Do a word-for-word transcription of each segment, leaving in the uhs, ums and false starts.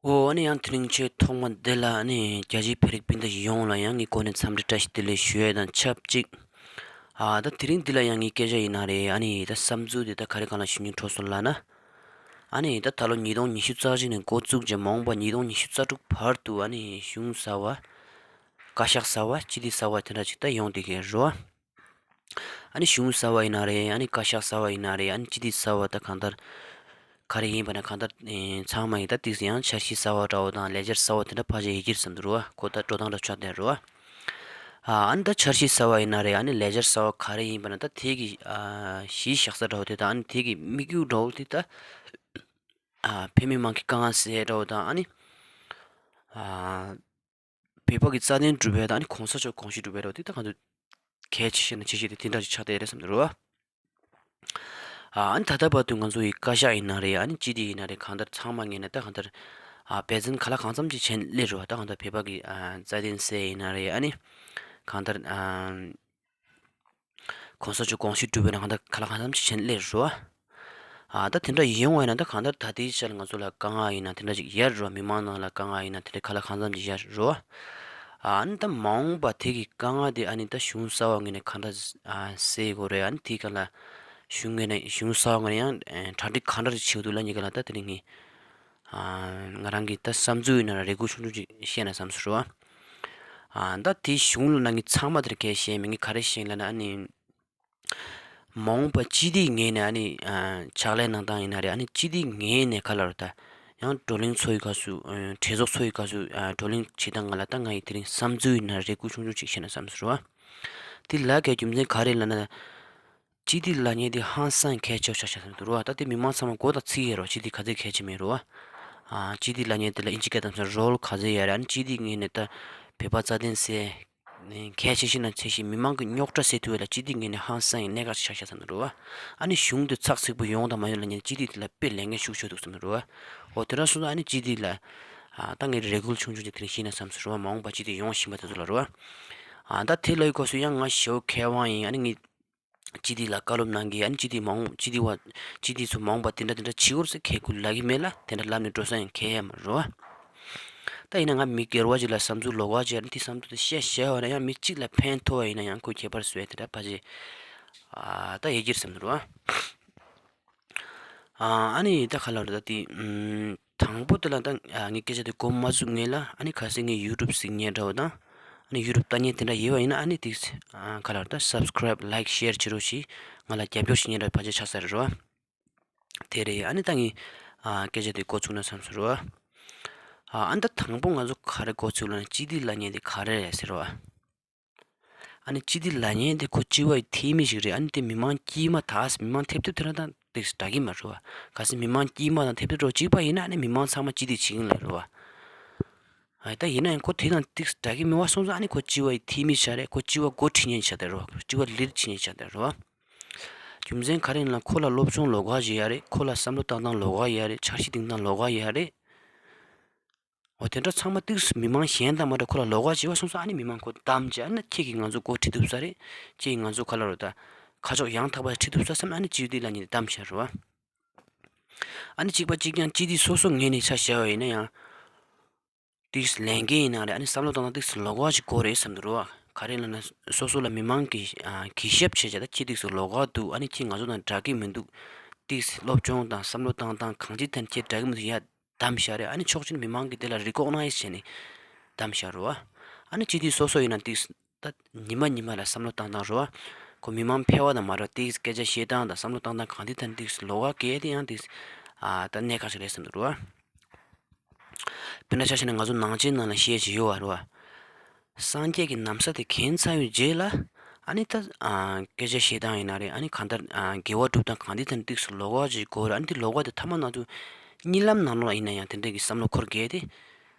ཨོ། ཨ་ནི་ཡང་དེ་རིང་ཆེས་ཐོག་མ་འདི་ལ་ཨ་ནི་རྒྱ་ཆེའི་བོད་རིགས་སྤུན་ཟླ་ཡོངས་ལ་ཡང་ངའི་སྒོ་ནས་འཚམས་འདྲི་བཀྲ་ཤིས་བདེ་ལེགས་ཞུ་ཡས་དང་ཆབས་ཅིག་ཨ་ད་དེ་རིང་འདི་ལ་ཡང་ངའི་སྐད་ཆ་ཡིན་ན་རེད། ཨ་ནི་ད་བསམ་ཚུལ་འདི་ད་ག་རེ་གང་ལ་ཞུ་སྙིང་བྲོ་སོང་ལབ་ན། ཨ་ནི་ད་ད་ལོ་ཉིས་སྟོང་ཉི་ཤུ་རྩ་གཅིག་ནས་འགོ་བཙུགས་རྗེས་མ་འོངས་པ་ཉིས་སྟོང་ཉི་ཤུ་རྩ་དྲུག་བར་དུ་ཨ་ནི་གཞུང་གསར་བ། བཀའ་ཤག་གསར་བ། སྤྱི་འཐུས་གསར་བ་དེ་འདྲ་ཅིག་ད་ཡོང་བསྡད་ཀྱི་རེད་བ། ཨ་ནི་གཞུང་གསར་བ་ཡིན་ན་རེད། ཨ་ནི་བཀའ་ཤག་གསར་བ་ཡིན་ན་རེད། ཨ་ནི་སྤྱི་འཐུས་གསར་བ་ད་གང་ལྟར་ག་རེ་ཡིན་པ་ན་གང་ལྟར་ཨེ་ཚང་མ་ཡིན་ད་ཏིག་ཙམ་ཡང་འཆར་གཞི་གསར་བ་འདྲ་བོ་དང་ལས་འཆར་གསར་བ་དེ་འདྲ་ཕལ་ཆེར་ཡོད་ཀྱི་རེད་བསམ་འདུག་རེད་བ། ཁོ་ད་འགྲོ་སྟངས་འདྲ་ཆགས་བསྡད་རེད་བ། ཨ་ནི་ད་འཆར་གཞི་གསར་བ་ཡིན་ན་རེད། ཨ་ནི་ལས་འཆར་གསར་བ་ག་རེ་ཡིན་པ་ན་ད་དེ་གི་ཨ་གཞི་བཞག་ས་འདྲ་བོ་དེ་དང་ཨ་ནི་དེ་གི་དམིགས་ཡུལ་འདྲ་བོ་དེ་ད་ཨ་བོད་མི་མང་གི་དཀའ་ངལ་སེལ་འདྲ་བོ་དང་ཨ་ནི་ཨ། བོད་པ་གི་རྩ་དོན་སྒྲུབ་པའི་དང་ཨ་ནི་གོང་ས་མཆོག་དགོངས་གཞི་སྒྲུབ་པའི་འདྲ་བོ་དེ་ད་གང་ཚོད་གལ་ཆེ་ཤོས་ན་ཆེ་ཤོས་དེ་དེ་འདྲ་ཞིག་ཆགས་བསྡད་རེད་བསམ་འདུག་རེད་བ། ཨ་ནི་ད་ལྟ་བར་དུ་ང་ཚོ་ཡི་བཀའ་ཤག་ཡིན་ན་རེད། ཨ་ནི་སྤྱི་འཐུས་ཡིན་ན་རེད། གང་ལྟར་ཚང་མ་ངེས་ནས་ད་གང་ལྟར་ཨ་འབད་བརྩོན་ག་ལ་གང་འཚམ་ཅིག་བྱས་ནས་སླེབས་རེད་བ། ད་གང་ལྟར་བོད་པ་གི་ཨ་རྩ་དོན་སེལ་ཡིན་ན་རེད། ཨ་ནི་གང་ལྟར་ཨ་གོང་ས་མཆོག་དགོངས་གཞི་སྒྲུབ་པའི་ནང་གང་ལྟར་ག་ལ་གང་འཚམ་ཅིག་བྱས་ནས་སླེབས་རེད་བ། ཨ་ད་དེ་འདྲ་ཡོང་བ་ཡིན་ན་ད་གང་ལྟར་ད་ལྟའི་ཆར་ང་ཚོ་ལ་དཀའ་ངལ་ཡིན་ན་དེ་འདྲ་ཅིག་ཡོད་རེད་བ། མི་མང་ནང་ལ་དཀའ་ངལ་ཡིན་ན་དེ་འདྲ་ག་ལ་གང་འཚམ་ཅིག་ཡོད་རེད་བ། ཨ་ནི་ད་མ་འོངས་པ་དེ་གི་དཀའ་ངལ་དེ་ཨ་ནི་ད་གཞུང་གསར་བ་ངོས་ནས་གང་འདྲ་ཨ་སེལ་དགོས་རེད། ཨ་ནི་དེ་ག་ལ་གཞུང་ངོས་ནས་གཞུང་གསར་བ་ངོས་ནས་ཡང་གྲ་སྒྲིག་གང་འདྲ་ཅིག་བྱེད་དགོས་འདུག་ལབ་མཁན་ག་ལ་ད་དེ་རིང་ངས་ཨ་ང་རང་གི་ད་བསམ་ཚུལ་ཡིན་ན་རེ་སྐུལ་ཆུང་ཆུང་ཅིག་བཤད་ན་བསམ་སོང་རེད་བ། ཨ་ད་དེ་གཞུང་ལ་ནང་གི་ཚང་མ་དེར་གལ་བཤད་མི་ངས་ག་རེ་བཤད་ལབ་ན་ཨ་ནི། མ་འོངས་པ་སྤྱི་འཐུས་ངོས་ནས་ཨ་ནི་ཨ་ཕྱག་ལས་གནང་སྟངས་ཡིན་ན་རེད། ཨ་ནི་སྤྱི་འཐུས་ངོས་ནས་ག་ལ་རེད་ད། ཡང་བགྲོ་གླེང་ཚོགས་ཡི་སྐབས་སུ་ཨ་གྲོས་ཚོགས་ཚོགས་ཡི་སྐབས་སུ་ཨ་བགྲོ་གླེང་བྱེད་སྟངས་ང་ལ་ད་ང་ཡི་དེ་རིང་བསམ་ཚུལ་ཡིན་ན་རེ་སྐུལ་ཆུང་ཆུང་ཅིག་བཤད་ན་བསམ་སོང་རེད་བ། དེ་ལབ་དགོས་རྒྱུ་མཚན་ག་རེ་ལབ་ན། སྤྱི་འཐུས་ལབ་མཁན་དེ་ཧང་སང་གལ་ཆེ་ཤོས་ཆགས་བསྡད་འདུག་རེད་བ། ད་དེ་མི་མང་ཚང་མ་མགོ་དང་ཚིག་ཡོད་རེད་བ། སྤྱི་འཐུས་ག་ཚོད་གལ་ཆེ་མེད་རེད་བ། ཨ་སྤྱི་འཐུས་ལབ་མཁན་དེ་ལ་ཨིན་ཇི་སྐད་དང་མཚོན་རོལ་ག་ཚོད་ཡོད་རེད། ཨ་ནི་སྤྱི་འཐུས་ངོས་ནས་ད་བོད་པ་རྩ་དོན་སེལ། གལ་ཆེ་ཤོས་ན་ཆེ་ཤོས་མི་མང་གི་རྙོག་དྲ་སེལ་ཐུབ་ཡ་ལ་སྤྱི་འཐུས་ངོས་ནས་ཧང་སང་ཡི་གནད་འགག་ཅིག་ཆགས་བཞག་ས་འདུག་རེད་བ། ཨ་ནི་གཞུང་དེ་ཚགས་ཚུད་པོ་ཡོང་དང་མ་ཡོང་ལ་ཉན་སྤྱི་འཐུས་དེ་ལ་དཔེ་ལས་འགན་ཤུགས་ཆེ་འདུག་བསམ་གྱི་འདུག་རེད་བ། འོ་དེ་འདྲ་སོང་ཙང་ཨ་ནི་སྤྱི་འཐུས་ལ་ཨ་ད་ངས་རེ་སྐུལ་ཆུང་ཆུང་ཅིག་དེ་རིང་ཞུས་ན་བསམ་སོང་རེད་བ། མ་འོངས་པ་སྤྱི་འཐུས་ཡོང་བཞིན་པ་དེ་ཚོ་ལ་རེད་བ། ཨ་ད་དེ་ལ་ཡི་སྐབས་སུ་ཡང་ང་ཞའོ་མཁས་དབང་ཡིན། ཨ་ནི་ངས་སྤྱི་འཐུས་ལ་བཀའ་སློབ་གནང་གི། ཨ་ནི་སྤྱི་འཐུས་མ་འོངས་སྤྱི་འཐུས་བ་སྤྱི་འཐུས་ཚོ་མ་འོངས་པ་དེ་འདྲ་དེ་འདྲ་བྱེད་དགོས་ཟེར་ཁས་ཁུར་ལབ་ཀྱི་མེད་ལ། དེ་འདྲ་ལབ་ནས་འགྲོ་ས་ཡང་གང་ཡང་མ་རེད་བ། ད་ཡིན་ན་ང་མི་སྒེར་བ་ཅིག་ལ་བསམ་ཚུལ་ལོགས་ཀ་ཅིག་ཨ་ནི་དེ་བསམ་ཚུལ་དེ་བཤད་བཤད་བ་ན་ཡང་མི་གཅིག་ལ་ཕན་ཐོགས་པ་ཡིན་ན་ཡང་ཁོ་ཁྱད་པར་བཟོ་ཡ་དེ་འདྲ་ཕལ་ཆེར་ཨ་ད་ཡོད་ཀྱི་རེད་བསམ་འདུག་རེད་བ། ཨ་ཨ་ནི་ད་ག་ལ་རེད་ད་དེ་ཨུམ། དང་པོ་དེ་ལ་ད་ཨ་ངའི་སྐད་ཆ་དེ་གོ་མ་ཚུགས་ངེས་ལ། ཨ་ནི་གལ་སྲིད་ངའི་ཡུ་ཊུབ་གཟིགས་མཁན་འདྲ་བོ་དང་། ཨ་ནི་ཡུ་ཊུབ་ལྟ་མཁན་དེ་འདྲ་ཡོད་པ་ཡིན་ན་ཨ་ནི་དེ་ཨ་ག་ལ་ད་སབ་སི་ཀ་རའིབ་ལའིཀ་ཤེར་བྱེད་རོགས་ཞེས་ང་ལ་རྒྱབ་སྐྱོར་བྱེད་མཁན་འདྲ་བོ་ཕལ་ཆེར་ཆགས་ས་རེད་རོ། དེ་རེད། ཨ་ནི་ད་ངའི་ཨ་སྐད་ཆ་དེ་གོ་ཚུགས་ན་བསམ་སོང་རོ། ཨ་ཨ་ནི་ད་དང་པོ་ང་ཚོ་ག་རེ་གོ་ཚུགས་ལབ་ན་སྤྱི་འཐུས་ལབ་མཁན་དེ་ག་རེ་རེད་ཟེར་རོ། ཨ་ནི་སྤྱི་འཐུས་ལབ་མཁན་དེ་ཁོ་སྤྱི་བ་ཡི་འཐུས་མི་ཞིག་རེད། ཨ་ནི་དེ་མི་མང་དཀྱིལ་མ་དག་མི་མང་ཐེབས་ཐེབས་དེ་རང་དང་ཏིག་འདྲ་གི་མ་རེད་བ། གལ་སྲིད་མི་མང་དཀྱིལ་མ་དང་ཐེབས་ཐེབས་འགྲོ་གཅིག་པ་ཡིན་ན་ཨ་ནི་མི་མང་ཚང་མ་སྤྱི་འཐུས་བྱེད་ཀྱི་ལ་རེད་བ། ཨ་ད་ཡིན་ན་ཡང་ཁོ་དེ་དང་ཏིག་འདྲ་གི་མེད་བ་སོང་ཙང་ཨ་ནི་ཁོ་སྤྱི་བ་ཡི་འཐུས་མི་ཆགས་རེད། ཁོ་སྤྱི་བ་འགོ་ཁྲིད་མཁན་ཆགས་བསྡད་རེད་བ། སྤྱི་བ་ལིཌ་བྱེད་མཁན་ཆགས་བསྡད་རེད་བ། རྒྱུ་མཚན་ག་རེ་ཡིན་ན་ཁོ་ལ་སློབ་སྦྱོང་ལོགས་ཀ་ཞིག་ཡོད་རེད། ཁོ་ལ་བསམ་བློ་བཏང་སྟངས་ལོགས་ཀ་ཡོད་རེད། འཆར་གཞི་འདིང་སྟངས་ལོགས་ཀ་ཡོད་རེད། འོ་དེ་འདྲ་ཚང་མ་ཏིག་མི་མང་གཞན་དང་མ་འདྲ་ཁོ་ལ་ལོགས་ཀ་བྱས་པ་སོང་ཙང་ཨ་ནི་མི་མང་ཁོ་བདམས་བྱས། ཨ་ནི་ཁྱེད་ཀྱིས་ང་ཚོ་འགོ་ཁྲིད་ཐུབ་ས་རེད། ཁྱེད་ཀྱིས་ང་ཚོ་ག་ལ་རོ་ད་ཁ་ཕྱོགས་ཡང་དག་པ་ཁྲིད་ཐུབ་ས་བསམ་ཨ་ནི་སྤྱི་འཐུས་ལབ་མཁན་དེ་བདམས་བྱས་རོ། ཨ་ནི་གཅིག་པ་གཅིག་རྐྱང་སྤྱི་འཐུས་སོ་སོ་ངོས་ནས་ཆ་བཞག་པ་ཡིན་ན་ཡང་། ཏིག་ལས་འགན་ཡིན་ན་རེད། ཨ་ནི་བསམ་བློ་བཏང་སྟངས་ཏིག་ལོགས་ཀ་ཞིག་དགོས་རེད་བསམ་འདུག་རོ། ག་རེ་ལབ་ན་སོ་སོ་ལ་མི་མང་གིས་ཨ་གུས་ཞབས་བྱེད་བྱ་ད་ཁྱེད་ཏིག་ལོགས་ཀ་འདུག་ཨ་ནི་ཁྱེད་ང་ཚོ་དང་འདྲ་གི་མི་འདུག་ཏིག་སློབ་སྦྱོང་དང་བསམ་བློ་བཏང་སྟངས་གང་ཅི་ཐད་ཁྱེད་འདྲ་གི་མི་འདུག་ཡ། བདམས་བཞག་རེད། ཨ་ནི་ཕྱོགས་གཅིག་ནས་མི་མང་གིས་དེ་ལ་རི་ཀོག་ནའི་ཛི་བྱས་ནས་བདམས་བཞག་རེད་བ། ཨ་ནི་སྤྱི་འཐུས་སོ་སོ་ཡིན་ན་ཏིག་ད་ཉི་མ་ཉི་མ་ལ་བསམ་བློ་བཏང་སྟངས་རེད་བ། ཁོ་མི་མང་ཕལ་བ་དང་མ་འདྲ་ཏིག་སྐད་ཆ་བཤད་སྟངས་དང་བསམ་བློ་བཏང་སྟངས་གང་དེ་དང་ཏིག་ལོགས་ཀ་གལ་ཏེ་ཡང་ཏིག་ཨ་ད་གནད་འགག་ཅིག་རེད་བསམ་འདུག་རེད་བ། དཔེར་ན་ཆ་བཞག་ན་ང་ཚོ་ནང་ཆེན་ནང་ལ་བཤད་ཀྱི་ཡོད་བ་རེད་བ། སངས་རྒྱས་ཀྱི་ན་བཟའ་དེ་གྱོན་ཚར་བའི་རྗེས་ལ། ཨ་ནི་ད་ཨ་སྐད་ཆ་བཤད་སྟངས་ཡིན་ན་རེད། ཨ་ནི་གང་ལྟར་ཨ་དགེ་བ་སྒྲུབ་སྟངས་གང་དེ་དང་ཏིག་ལོགས་ཀ་ཅིག་དགོས་རེད། ཨ་ནི་དེ་ལོགས་ཀ་དེ་ཐ་མ་ན་ཚོ་གཉིད་ལམ་ནང་ལོགས་ལ་ཡིན་ན་ཡང་དེ་འདྲ་གི་བསམ་བློ་འཁོར་གལ་ཏེ།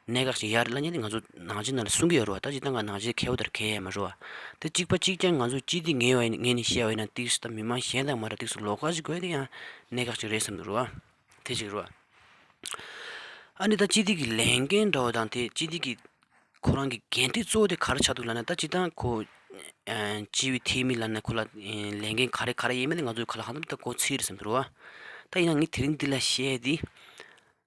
གནད་འགག་ཅིག་ཡར་ལ་ཉན་ཏེ་ང་ཚོ་ནང་ཆེན་ནང་ལ་གསུང་གི་ཡོད་རེད་བ། ད་ཅི་ད་ང་ནང་ཆེན་མཁས་པོ་དེར་གལ་ཡང་མ་རེད་བ། དེ་གཅིག་པ་གཅིག་རྐྱང་ང་ཚོ་སྤྱི་འཐུས་ངེས་བ་ངེས་ནས་བཤད་བ་ཡིན་ན་ཏིག་ད་མི་མང་གཞན་དང་མ་འདྲ་ཏིག་ལོགས་ཀ་ཅིག་དགོས་དེ་ཡང་གནད་འགག་ཅིག་རེད་བསམ་འདུག་རེད་བ། དེ་ཅིག་རེད་བ། ཨ་ནི་ད་སྤྱི་འཐུས་ཀྱི་ལས་འགན་འདྲ་བོ་དང་དེ་སྤྱི་འཐུས་ཀྱི་ཁོ་རང་གི་འགན་འཁྲི་གཙོ་བོ་དེ་ག་རེ་ཆགས་འདུག་ལབ་ན། ད་སྤྱི་བཏང་ཁོ་ཨ་སྤྱི་བའི་འཐུས་མི་ལབ་ན་ཁོ་ལ་ཨ་ལས་འགན་ག་རེ་ག་རེ་ཡིན་མིན་དེ་ང་ཚོས་ག་ལ་གང་འཚམ་ད་གོ་ཚོད་རེད་བསམ་འདུག་རེད་བ། ད་ཡིན་ན་ངས་དེ་རིང་འདི་ལ་བཤད་དེ།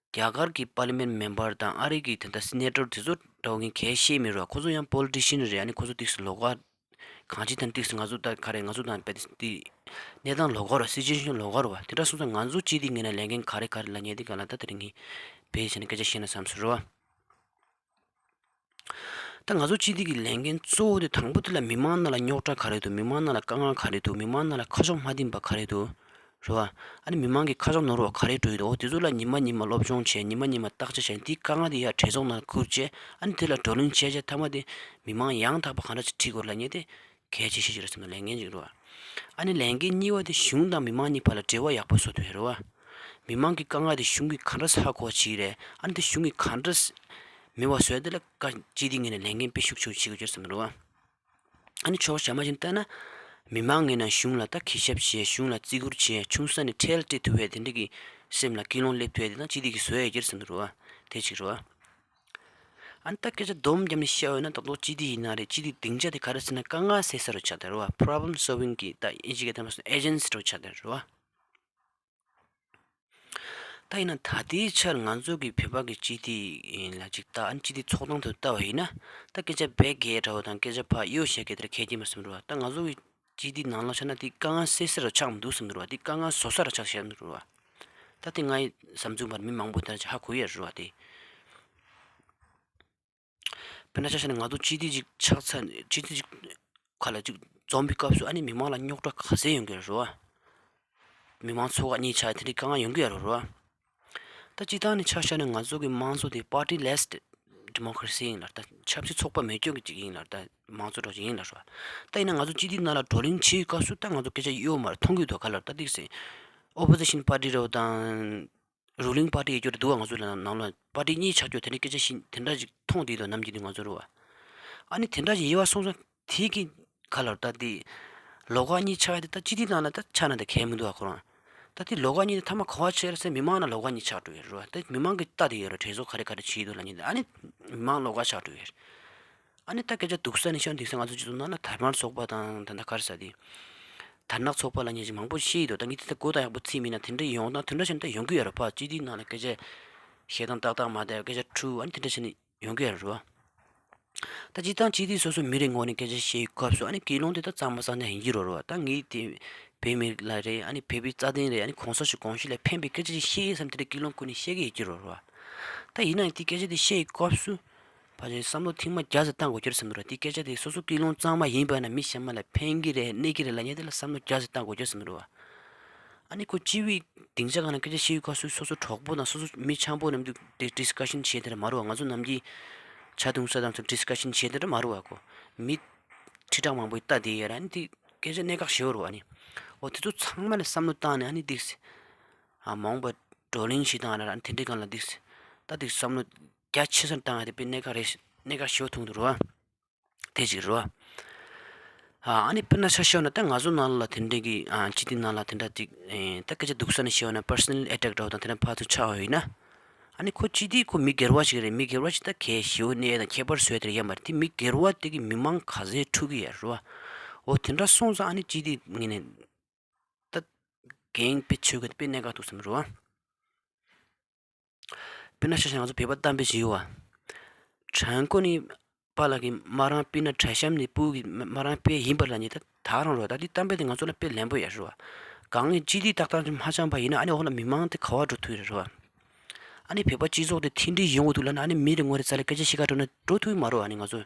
རྒྱ་གར་གྱི་པར་ལི་མེན་མེམ་བར་དང་ཨ་རི་གི་དེ་འདྲ་སི་ནེ་ཊར་དེ་ཚོ་འདྲ་བོ་ངས་གལ་བཤད་མི་རུང་བ། ཁོ་ཚོ་ཡང་པོ་ལི་ཊི་ཤན་རེད། ཨ་ནི་ཁོ་ཚོ་ཏིག་ཙམ་ལོགས་ཀ་གང་ཅི་དང་ཏིག་ཙམ་ང་ཚོ་ད་ག་རེ་ང་ཚོ་དང་རྦད་དེ་གནས་སྟངས་ལོགས་ཀ་རེད་བ། སི་ཅུ་ཨེ་ཤན་ལོགས་ཀ་རེད་བ། དེ་འདྲ་སོང་ཙང་ང་ཚོ་སྤྱི་བདེ་ངོས་ནས་ལས་འགན་ག་རེ་ག་རེ་ལབ་མཁན་དེ་ག་ལ་ད་དེ་རིང་ངས་བེད་སྤྱད་ནས་སྐད་ཆ་བཤད་ན་བསམ་སོང་རེད་བ། ད་ང་ཚོ་སྤྱི་བདེ་གི་ལས་འགན་གཙོ་བོ་དེ་དང་པོ་དེ་ལ་མི་མང་ནང་ལ་རྙོག་དྲ་ག་རེ་འདུག་མི་མང་ནང་ལ་དཀའ་ངལ་ག་རེ་འདུག་མི་མང་ནང་ལ་ཁ་ཕྱོགས་མ་བདེན་པ་ག་རེ་འདུག་རེད་བ། ཨ་ནི་མི་མང་གི་ཁ་ཕྱོགས་ནོར་བ་ག་རེ་འགྲོ་ཡི་འདུག་འོ་དེ་ཚོ་ལ་ཉི་མ་ཉི་མ་སློབ་སྦྱོང་བྱས། ཉི་མ་ཉི་མ་བརྟག་དཔྱད་བྱས། དེའི་དཀའ་ངལ་དེ་ཡར་གྲོས་ཚོགས་ནང་ཁུར་བྱས། ཨ་ནི་དེ་ལ་བགྲོ་གླེང་བྱས་བྱས་མཐའ་མ་དེ་མི་མང་ཡང་དག་པ་གང་འདྲ་ཅིག་ཁྲིད་དགོས་ལབ་མཁན་དེ་གལ་ཆེ་ཤོས་ཅིག་རེད་བསམ་འདུག་ལས་འགན་ཅིག་རེད་བ། ཨ་ནི་ལས་འགན་གཉིས་པ་དེ་གཞུང་དང་མི་མང་གཉིས་བར་ལ་འབྲེལ་བ་ཡག་པོ་བཟོ་ཐུབ་ཡ་རེད་བ། མི་མང་གི་དཀའ་ངལ་དེ་གཞུང་གིས་ག་འདྲ་ཧ་གོ་བྱེད་ཀྱི་རེད། ཨ་ནི་དེ་གཞུང་གིས་ག་འདྲ་མེད་པ་བཟོ་ཡ་དེ་ལ་བཀའ་སྤྱི་བདེ་ངོས་ནས་ལས་འགན་དཔེ་ཤུགས་ཆེ་བོ་བྱེད་དགོས་ཀྱི་རེད་བསམ་གྱི་འདུག་བ། ཨ་ནི་ཕྱོགས་གཞན་མ་ཞིག་བལྟས་ན། མི་མང་ངོས་ནས་གཞུང་ལ་ད་གུས་ཞབས་བྱེད། གཞུང་ལ་བརྩི་བཀུར་བྱེད། ཆུང་ས་ནས་ཁྲལ་སྤྲད་ཐུབ་ཡ་དེ་འདྲ་གི་སེམས་ལ་ཀུན་སློང་སླེབས་ཐུབ་ཡ་དེ་ད་སྤྱི་བདེ་གིས་བཟོ་ཡ་ཡོད་ཀྱི་རེད་བསམ་གྱི་འདུག་བ། དེ་གཅིག་རེད་བ། ཨ་ནི་ད་སྐད་ཆ་སྡོམ་བརྒྱབ་ནས་བཤད་པ་ཡིན་ན། ད་དུང་སྤྱི་བདེ་ཡིན་ན་རེད། སྤྱི་བདེ་སྡིངས་ཆ་དེ་ག་རེ་ཟེར་ན་དཀའ་ངལ་སེལ་ས་རུ་ཆགས་བསྡད་རེད་བ། པོ་རོབ་ལེམ་སོལ་ཝིང་གི་ད་ཨིན་ཇི་སྐད་བསྟན་པ་སོགས་ཨེ་ཇེན་སི་རུ་ཆགས་བསྡད་རེད་བ། ད་ཡིན་ན་ད་ལྟའི་ཆར་ང་ཚོ་གི་བོད་པ་གི་སྤྱི་བདེ་ཡིན་ལ་ཅིག་ད་ཨ་ནི་སྤྱི་བདེ་ཚོགས་སྟངས་དེ་ལྟ་བ་ཡིན་ན། ད་སྐད་ཆ་བེད་སྐད་འདྲ་བོ་དང་སྐད་ཆ་ཕར་གཡོ་བཤད་མཁན་དེ་འདྲ་གལ་ཆེ་མ་བསམ་རུང་བ། ད་ང་ཚོ་གི་སྤྱི་བདེ་ནང་ལོགས་ཆ་ན་དེ་དཀའ་ངལ་སེལ་ས་རུ་ཆགས་མི་འདུག་བསམ་གྱི་འདུག་བ། དེ་དཀའ་ངལ་བཟོ་ས་རུ་ཆགས་བཞག་འདུག་བ། ད་དེ་ངའི་བསམ་ཚུལ་མ་རེད། མི་མང་པོ་དེ་འདྲ་ཧ་གོ་ཡ་རེད་བ་དེ། དཔེར་ན་ཆ་བཞག་ན་ང་ཚོ་སྤྱི་བདེ་ཅིག་ཆགས་ཚར་ནས་སྤྱི་བདེ་ཅིག་ག་ལ་ཅིག་འཛོམས་པའི་སྐབས་སུ་ཨ་ནི་མི་མང་ལ་རྙོག་དྲ་ག་ཚད་ཡོང་གི་རེད་བ། མི་མང་ཚོགས་ཁག་གཉིས་ཆགས་དེ་འདྲའི་དཀའ་ངལ་ཡོང་གི་ཡོད་རེད་བ། ད་སྤྱིར་བཏང་ནས་ཆ་བཞག་ན་ང་ཚོ་གི་དམངས་གཙོ་དེ་པར་ཊི་ལེ་སི་ཌི་མོ་ཀ་རེ་སི་ཡིན་ལ། ད་ཆབ་སྲིད་ཚོགས་པ་མེད་སྐྱོན་གྱི་ཅིག་ཡིན་ལ། ད་དམངས་གཙོ་འདྲ་ཅིག་ཡིན་ལ་རེད་བ། ད་ཡིན་ན་ང་ཚོ་སྤྱི་བདེ་ནང་ལ་བགྲོ་གླེང་བྱེད་པའི་སྐབས་སུ་ད་ང་ཚོ་སྐད་ཆ་གཡོ་མ་རེད། མཐོང་གི་འདུག་ག་ལ། ད་ཏིག་ཙམ་ཨོ་པོ་ཟི་ཤན་པར་ཊི་རེད་བ་དང་། རུ་ལིང་པར་ཊི་ཡོད་རྒྱུ་རེད་འདུག་བ། ང་ཚོ་ལ་ནང་ལ་པར་ཊི་གཉིས་ཆགས་རྒྱུ་དེ་འདྲའི་སྐད་ཆ་ཞིག་དེ་འདྲ་ཞིག་མཐོང་བསྡད་འདུག་ནམ་རྒྱུན་དུ་ང་ཚོ་རེད་བ། ཨ་ནི་དེ་འདྲ་ཞིག་ཡོད་པ་སོང་ཙང་དེ་གི་ག་ལ་ད་དེ་ལོགས་ཀ་གཉིས་ཆགས་ཡ་དེ་ད་སྤྱི་བདེ་ནང་ལ་ད་ཆགས་ན་ད་གལ་མི་འདུག་བ་ཁོ་རང་། ད་དེ་ལོགས་ཀ་གཉིས་དེ་མཐའ་མ་ག་པར་ཆགས་རེད་ཟེར། མི་མང་ནང་ལོགས་ཀ་གཉིས་ཆགས་འགྲོ་ཡ་རེད་བ། ད་མི་མང་གིས་ལྟ་བསྡད་ཡོད་རེད། གྲོས་ཚོགས་ག་རེ་ག་རེ་བྱེད་འདུག་ལབ་མཁན་དེ། ཨ་ནི་མི་མང་ལོགས་ཀ་ཆགས་འགྲོ་ཡ་རེད། ཨ་ནི་ད་སྐད་ཆ་སྡུག་ས་ནས་ཤོད་འདུག་ས། ང་ཚོ་སྤྱི་ཚོགས་ནང་ན་དར་དམར་ཚོགས་པ་དང་ད་ལྟ་ག་རེ་ཟེར་དེ། དར་ནག་ཚོགས་པ་ལབ་མཁན་ཞིག་མང་པོ་ཤེས་ཡོད་དོ། ད་ངས་དེ་ལྟར་གོ་བརྡ་ཡག་པོ་ཚིག་མིན་ན་དེ་འདྲ་ཡོང་ན་དེ་འདྲ་བྱས་ན་ད་ཡོང་གི་ཡོད་རེད་པ། སྤྱི་བདེ་ནང་ལ་སྐད་ཆ་བཤད་སྟངས་ཏག་ཏག་མ་བསྡད། སྐད་ཆ་འཁྲུག་ཨ་ནི་དེ་འདྲ་བྱས་ནས་ཡོང་གི་ཡོད་རེད་པ། ད་སྤྱིར་བཏང་སྤྱི་བདེ་སོ་སོ་མི་རེ་ངོ་ནས་སྐད་ཆ་བཤད་ཡོད་སྐབས་སུ་ཨ་ནི་ཀུན་སློང་དེ་ད་གཙང་མ་གཙང་རྐྱང་ཡིན་གྱི་རེད་པ། ད་ངས་དེ་བོད་མི་རིགས་ལ་རེད། ཨ་ནི་བོད་པའི་རྩ་དོན་རེད། ཨ་ནི་གོང་ས་མཆོག་དགོངས་གཞི་ལ་ཕན་པའི་སྐད་ཆ་ཞིག་བཤད་ཡིན་བསམ་དེ་འདྲ་ཀུན་སློང་ཀུན་ནས་བཤད་ཀྱི་ཡོད་ཀྱི་རེད་པ། ད་ཡིན་ན་ཡང་དེ་སྐད་ཆ་དེ་བཤད་ཡོད་སྐབས་སུ་ཕལ་ཆེར་བསམ་བློ་ཐེངས་མ་བརྒྱ་ཙམ་བཏང་དགོས་ཀྱི་རེད་བསམ་གྱི་རེད་པ། དེ་སྐད་ཆ་དེ་སོ་སོ་ཀུན་སློང་གཙང་མ་ཡིན་པ་ན་མི་གཞན་མ་ལ་ཕན་གྱི་རེད་གནོད་ཀྱི་རེད་ལབ་མཁན་དེ་ལ་བསམ་བློ་བརྒྱ་ཙམ་བཏང་དགོས་ཀྱི་རེད་བསམ་གྱི་རེད་པ། ཨ་ནི་ཁོ་སྤྱི་པའི་སྡིངས་ཆ་སྒང་ལ་སྐད་ཆ་བཤད་ཡོད་སྐབས་སུ་སོ་སོ་གྲོགས་པོ་དང་སོ་སོ་མི་འཆམ་པོ་ནམ་རྒྱུན་དེ་ཌི་སི་ཀ་ཤན་བྱེད་དེ་འདྲ་མ་རེད་པ། ང་ཚོ་ནམ་རྒྱུན་ཇ་འཐུང་ས་དང་ཚོ་ཌི་སི་ཀ་ཤན་བྱེད་དེ་འདྲ་མ་རེད་པ། ཁོ་མི་ཁྲི་ཕྲག་མང་པོ་ཡིས་ལྟ་བསྡད་ཡོད་རེད། ཨ་ནི་དེ་སྐད་ཆ་གནད་འགག་ཞེ་པོ་རེད་པ། ཨ་ནི་འོ་དེ་ཚོ་ཚང་མ་ལ་བསམ་བློ་བཏང་ནས་ཨ་ནི་འདུག་སེ། ཨ་མ་འོངས་པ་བགྲོ་གླེང་ཞིག་བཏང་ཡ་ལ་ཨ་ནི་དེ་འདྲའི་སྒང་ལ་འདུག་སེ། ད་འདུག་སེ་བསམ་བློ་རྒྱ་ཆེ་སར་བཏང་ཡ་དེ་དཔེ་གནད་འགག་རེད། གནད་འགག་ཞེ་པོ་མཐོང་གི་འདུག་རེད་པ། དེ་གཅིག་རེད་པ། ཨ་ནི་དཔེར་ན་ཆ་བཞག་ན་ད་ང་ཚོ་ནང་ལ་དེ་འདྲའི་གི་ཨ་སྤྱི་བདེ་ནང་ལ་དེ་འདྲ་ཅིག་ཨེ་ད་སྐད་ཆ་སྡུག་ས་ནས་བཤད་པ་ན་པར་སོ་ནལ་ཨེ་ཊེག་འདྲ་བོ་དང་དེ་འདྲ་ཕར་ཚུར་ཆགས་པ་ཡིན་ན། ཨ་ནི་ཁོ་སྤྱི་བདེ་ཁོ་མི་སྒེར་བ་ཞིག་རེད། མི་སྒེར་བ་ཞིག་ད་གལ་ཞེ་པོ་གནས་དང་ཁྱད་པར་བཟོས་དེ་ཡོད་མ་རེད། དེ་མི་སྒེར་བ་དེ་གི་མི་མང་ག་ཚད་འཁྲུག་གི་ཡོད་རེད་པ། འོ་དེ་འདྲ་སོང་ཙང་ཨ་ནི་སྤྱི་བདེ་ངོས་ནས་ད་འགན་དཔེ་ཆེ་གི་དཔེ་གནད་འགག་འདུག་བསམ་རེད་པ། དཔེར་ན་ཆ་བཞག་ན་ང་ཚོ་བོད་པ་གཏམ་དཔེ་ཞིག་ཡོད་པ། བྲན་ཀུན་ནི་པཱ་ལགས་ཀྱིས་མ་རང་སྤུན་ན་དྲ་ཤམ་ནི་སྤུ་གི་མ་རང་དཔེ་ཡིན་པ་ལབ་མཁན་ད་ད་རང་རེད་པ། ད་འདི་གཏམ་དཔེ་དེ་ང་ཚོ་ལ་དཔེ་ལན་པོ་ཡོད་རེད་པ། གང་ངས་སྤྱི་བདེ་ཏག་ཏག་ཅིག་མ་འཆམ་པ་ཡིན་ན་ཨ་ནི་འོག་ལ་མི་མང་དེ་ག་པར་འགྲོ་ཐུབ་རེད་པ། ཨ་ནི་བོད་པ་སྤྱི་ཚོགས་དེ་མཐུན་སྒྲིལ་ཡོང་གི་འདུག་ལབ་ན་ཨ་ནི་མི་རེ་ངོ་རེ་རྩ་ལ་སྐད་ཆ་བཤད་ག་འགྲོ་ན་འགྲོ་ཐུབ་ཀྱི་མ་རེད་པ། ཨ་ནི་ང་ཚོ་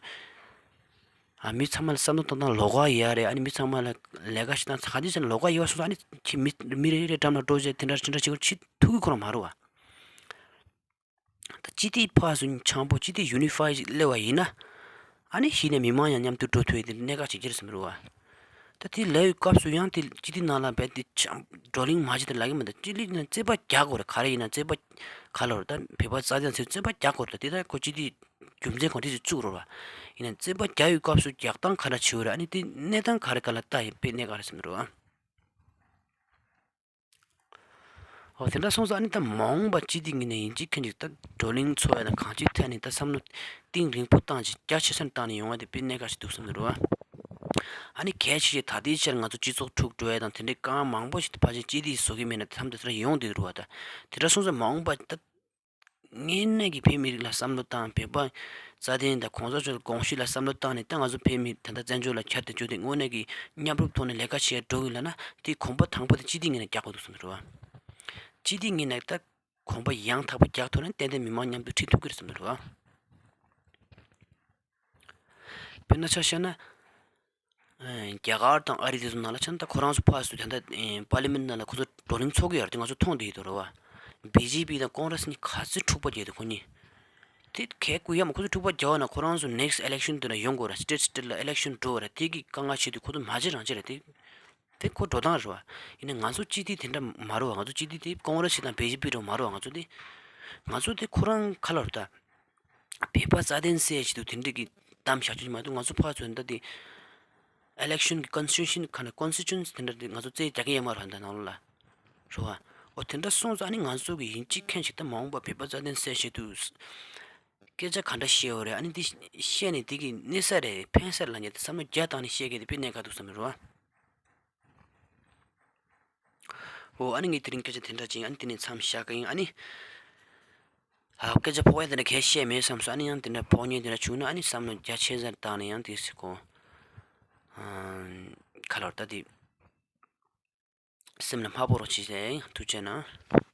ཨ་མི་ཚང་མ་ལ་བསམ་བློ་གཏོང་སྟངས་ལོགས་ཀ་ཡོད་རེད། ཨ་ནི་མི་ཚང་མ་ལ་ལས་ཀ་བྱེད་སྟངས་ག་འདྲ་བྱས་ན་ལོགས་ཀ་ཡོད་པ་སོང་ཙང་ཨ་ནི་ཁྱེད་མི་མི་རེ་རེ་འགྲམ་ལ་འགྲོ་བྱས་དེ་འདྲ་དེ་འདྲ་བྱེད་དགོས་བྱེད་ཐུབ་ཀྱི་ཁོ་རང་མ་རེད་པ། ད་སྤྱི་བདེ་ཕར་ཚུར་འཆམ་པོ་སྤྱི་བདེ་ཡུ་ནི་ཕའི་ཅིག་སླེབས་པ་ཡིན་ན། ཨ་ནི་གཞི་ནས་མི་མང་ཡང་མཉམ་དུ་འགྲོ་ཐུབ་ཡ་དེ་གནད་འགག་ཅིག་ཅིག་རེད་བསམ་རེད་པ། ད་དེ་ལབ་ཡོད་སྐབས་སུ་ཡང་དེ་སྤྱི་བདེ་ནང་ལ་རྦད་དེ་འཆམ་བགྲོ་གླེང་མ་བྱེད་དེ་ལབ་ཀྱི་མི་འདུག་སྤྱི་བདེ་ནང་རྩོད་པ་རྒྱག་དགོས་རེད། ག་རེ་ཡིན་ན་རྩོད་པ་ག་ལ་རེད། ད་བོད་པ་རྩ་དོན་ཆེད་རྩོད་པ་རྒྱག་དགོས་རེད། ད་དེ་ད་ཁོ་སྤྱི་བདེ་རྒྱུ་མཚན་གང་འདྲ་ཞིག་བཙུགས་རེད་པ། ཡིན་ན་རྩོད་པ་རྒྱག་ཡོད་སྐབས་སུ་རྒྱག་སྟངས་ག་འདྲ་བྱེད་དགོས་རེད། ཨ་ནི་དེ་གནས་སྟངས་ག་རེ་ག་ལ་ལྟ་ཡིན་དཔེ་གནད་འགག་རེད་བསམ་རེད་པ། འོ་དེ་འདྲ་སོང་ཙང་ཨ་ནི་ད་མ་འོངས་པ་སྤྱི་བདེ་ངོས་ནས་ཡིན་གཅིག་མིན་གཅིག་ད་བགྲོ་གླེང་ཚོགས་ཡ་དང་གང་ཅིའི་ཐད་ནས་ད་བསམ་བློ་གཏིང་རིང་པོ་བཏང་ཅིག་རྒྱ་ཆེ་སར་བཏང་ནས་ཡོང་བ་དེ་དཔེ་གནད་འགག་ཞིག་འདུག་བསམ་གྱི་འདུག་རེད་པ། ཨ་ནི་གལ་ཆེ་ཤོས་ད་ལྟའི་ཆར་ང་ཚོ་སྤྱི་ཚོགས་འཁྲུག་འགྲོ་ཡ་དང་དེ་འདྲའི་དཀའ་ངལ་མང་པོ་ཞིག་ཕལ་ཆེར་སྤྱི་བདེས་བཟོ་གི་མེད་ན་མཚམས་དེ་ཚོར་ཡོང་བསྡད་འདུག་རེད་པ། ད་དེ་འདྲ་སོང་ཙང་མ་འོངས་པ་ད་ དངོས་གནས་ཀྱི་བོད་མི་རིགས་ལ་བསམ་བློ་བཏང་། བོད་པ་རྩ་དོན་དང་གོང་ས་མཆོག་དགོངས་གཞི་ལ་བསམ་བློ་བཏང་ནས། ད་ང་ཚོ་བོད་མི་ད་ལྟ་བཙན་བྱོལ་ལ་འཁྱར་ཏེ་འགྱོ་དུས་དངོས་གནས་ཀྱི་མཉམ་རུབ་ཐོག་ནས་ལས་ཀ་བྱེད་འགྲོ་གི་ལབ་ན། དེ་གོམ་པ་དང་པོ་དེ་སྤྱི་འཐུས་ངོས་ནས་རྒྱག་དགོས་འདུག་བསམ་གྱི་འདུག་བ། སྤྱི་འཐུས་ངོས་ནས་ད་གོམ་པ་ཡང་དག་པ་རྒྱག་ཐུབ་ན་ཏན་ཏན་མི་མང་མཉམ་དུ་ཁྲིད་ཐུབ་ཀྱི་རེད་བསམ་གྱི་འདུག་བ། དཔེར་ན་ཆ་བཞག་ན། ཨ། རྒྱ་གར་དང་ཨ་རི་དེ་ཚོ་ནང་ལ་ཆ་ན། ད་ཁོ་རང་ཚོ་ཕར་ཚུར་ད་ལྟ་ཨེ་པར་ལི་མེན་ནང་ལ་ཁོ་ཚོ་བགྲོ་གླེང་ཚོགས་ཀྱི་ཡོད་རེད་དེ། ང་ཚོ་མཐོང་བསྡད་ཡོད་རེད་བ། བི་ཇེ་པི་དང་ཀོང་རེས་གཉིས་ག་ཚོད་འཁྲུག་པ་རྒྱག་དེ་ཁོ་གཉིས། དེ་གལ་དགོས་ཡ་མ། ཁོ་ཚོ་འཁྲུག་པ་རྒྱག་པ་ན་ཁོ་རང་ཚོ་ནེག་སི་ཊི་ཨི་ལེག་ཤན་དེ་ལ་ཡོང་དགོས་རེད། སི་ཊེཊ་སི་ཊེཊ་ལ་ཨི་ལེག་ཤན་འགྲོ་བ་རེད། དེ་གི་དཀའ་ངལ་ཆེ་དུས་ཁོ་ཚོ་མ་བྱེད་རང་བྱེད་རེད་དེ། དེ་ཁོ་འགྲོ་སྟངས་རེད་བ། ཡིན་ནའི་ང་ཚོ་སྤྱི་འཐུས་དེ་འདྲ་མ་རེད་བ། ང་ཚོ་སྤྱི་འཐུས་དེ་ཀོང་རེས་དང་བི་ཇེ་པི་འདྲ་མ་རེད་བ། ང་ཚོ་དེ། ང་ཚོ་དེ་ཁོ་རང་ག་ལབ་རེད་ད། བོད་པ་རྩ་དོན་གསལ་བྱེད་དུ་དེ་འདྲ་གི་གཏམ་བཤད་རྒྱུ་མ་གཏོགས། ང་ཚོ་ཕར་ཚུར་ད་དེ་ཨི་ལེག་ཤན་གི་ཀོན་སི་ཊི་ཊུ་ཤན་ག་ན་ཀོན་སི་ཊི་ཊུ་ཨན་སི་དེ་འདྲ་དེ་ང་ཚོ་རྩིས་རྒྱག་གི་ཡོད་མ་རེད་ད་ནང་ལོགས་ལ། རེད་བ། འོ་དེ་འདྲ་སོང་ཙང་ཨ་ནི་ང་ཚོ་གི་ཡིན་གཅིག་མཁྱེན་གཅིག་ད་མ་འོངས་པ་བོད་པ་རྩ་དོན་གསལ་བྱེད་དུ་སྐད་ཆ་ག་འདྲ་བཤད་ཡོད་རེད། ཨ་ནི་དེ་བཤད་ནས་དེ་གི་གནས་ས་རེད། ཕན་ས་རེད་ལབ་མཁན་དེ་བསམ་བློ་རྒྱ་བཏང་ནས་བཤད་མཁན་དེ་དཔེ་གནད་འགག་འདུག་བསམ་གྱི་རེད་བ། འོ་ཨ་ནི་ངས་དེ་རིང་སྐད་ཆ་དེ་འདྲ་ཅིག་ཨ་ནི་དེ་ནས་མཚམས་བཞག་གི་ཡིན། ཨ་ནི། ཨ། སྐད་ཆ་ཕོག་ཡ་དེ་འདྲ་གས་བཤད་མེད་བསམ་སོང་། ཨ་ནི་ཡང་དེ་འདྲ་ཕོག་ཉེན་དེ་འདྲ་བྱུང་ན། ཨ་ནི་བསམ་བློ་རྒྱ་ཆེ་སར་བཏང་ནས་ཡང་དེ་ཟེར་གོ། ཨ། ག་ལབ་ད་དེ། སེམས་ལ་མ་ཕོག་རོགས་བྱེད་ཟེར། ཐུགས་རྗེ་གནང་།